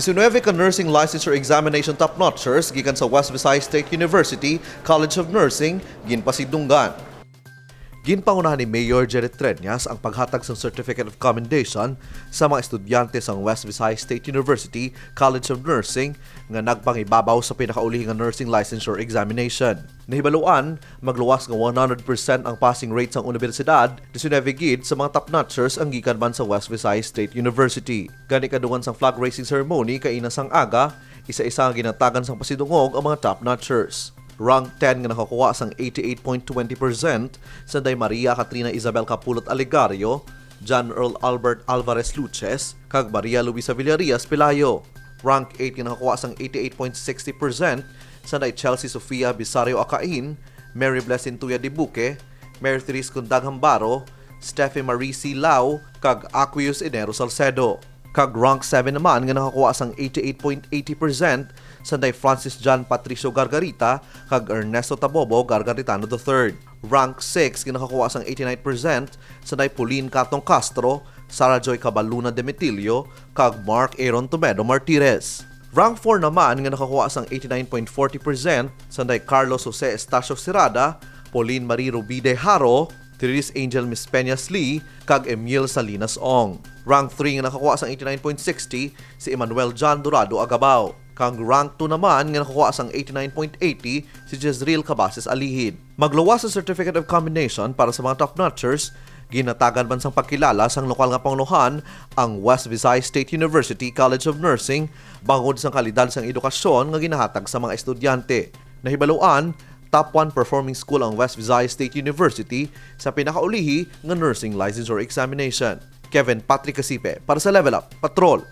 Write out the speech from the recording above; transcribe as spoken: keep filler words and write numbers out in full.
Diecinueve ka nursing licensure examination top-notchers gikan sa West Visayas State University College of Nursing ginpasidunggan. Ginpangunahan ni Mayor Jerry Treñas ang paghatag sang Certificate of Commendation sa mga estudyante sang West Visayas State University College of Nursing nga nagpangibabaw sa pinakaulihi nga nursing licensure examination. Nahibaluan, magluwas nga one hundred percent ang passing rate sang universidad, diecinueve gid sa mga top-notchers ang gikan man sa West Visayas State University. Gani, kadungan sang flag raising ceremony kaina sang aga, isa-isa nga ginhatagan sang pasidungog ang mga top-notchers. Rank ten nga nakakuha sang eighty-eight point twenty percent, sanday Maria Katrina Isabel Kapulot Aligario, John Earl Albert Alvarez Luces, kag Maria Luisa Villarias Pelayo. Rank eight nga nakakuha sang eighty-eight point sixty percent, sanday Chelsea Sofia Bisario Acain, Mary Blessing Tuya Dibuque, Mary Therese Cundag Hambaro, Steffi Marie C. Lau, kag Aqueous Enero Salcedo. Kag rank seven naman nga nakakuha sang eighty-eight point eighty percent, sanday Francis John Patricio Gargarita kag Ernesto Tabobo Gargaritano the third. Rank six nga nakakuha sang eighty-nine percent, sanday Pauline Catong Castro, Sarah Joy Cabaluna Demetilio, kag Mark Aaron Tomedo Martires. Rank four naman nga nakakuha sang eighty-nine point forty percent, sanday Carlos Jose Estacio Serrada, Pauline Marie Rubide Haro, Therese Angel Miss Peñas Lee, kag Emil Salinas Ong. Rank three nga nakakuha sang eighty-nine point sixty, si Emmanuel John Dorado Agabao. Kag rank two naman nga nakakuha sang eighty-nine point eighty, si Jezreel Cabases Alihid. Magluwas sa Certificate of Commendation para sa mga top-notchers, ginhatagan man sang pagkilala sang lokal nga pangulohan ang West Visayas State University College of Nursing bangod sang kalidad sang edukasyon nga ginahatag sa mga estudyante. Nahibaluan, top one performing school ang West Visayas State University sa pinakaulihi nga nursing licensure examination. Kevin Patrick Casipe para sa Level Up Patrol.